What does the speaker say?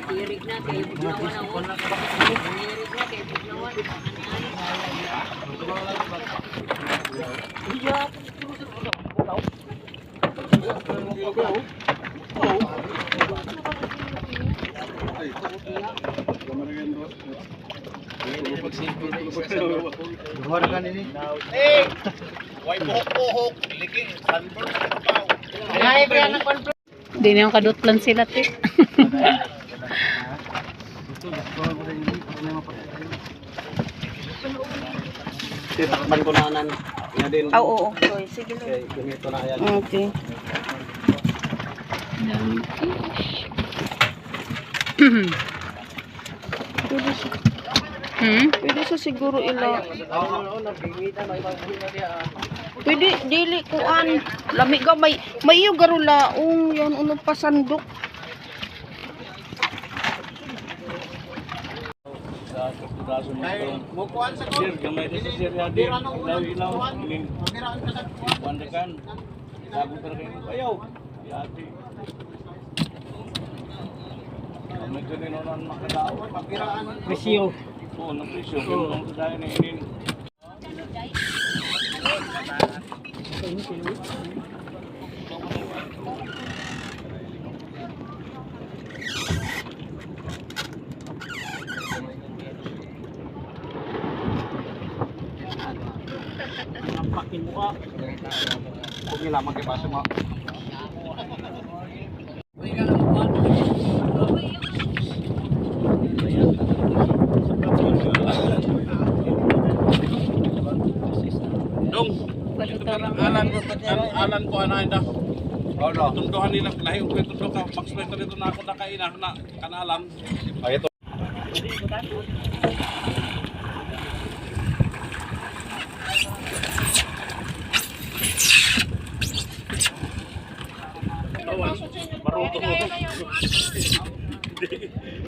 Tirig na kay bugnawan ako. Tirig na kay bugnawan. Di na yung kadutlan sila, te. Takpan ko na anan. Nga din. Ah, oo, okay. Sige lang. Kay gumito na yan. Okay. Daming fish. Pwede siya, pwede siya siguro ila. Pwede, dili kuan. Lami ga may may iyo garo laong yan uno pasandok. Sir, gamay na sa sir yadi. Ilaw, ilaw. Ining. Pandakan. Sabi pero kayo, ayaw. Yati. May ganun na makadao. Presyo. Oo, ng presyo. Ganun ko dahil na inin. Pakin mo ah. Huwag nila magkipasa mo. Dong, alan, alan ko ana ida. Oh no. Tunduhan nila lahi og tundo ka max dito na ako nakaina na kanalan. Ay ito.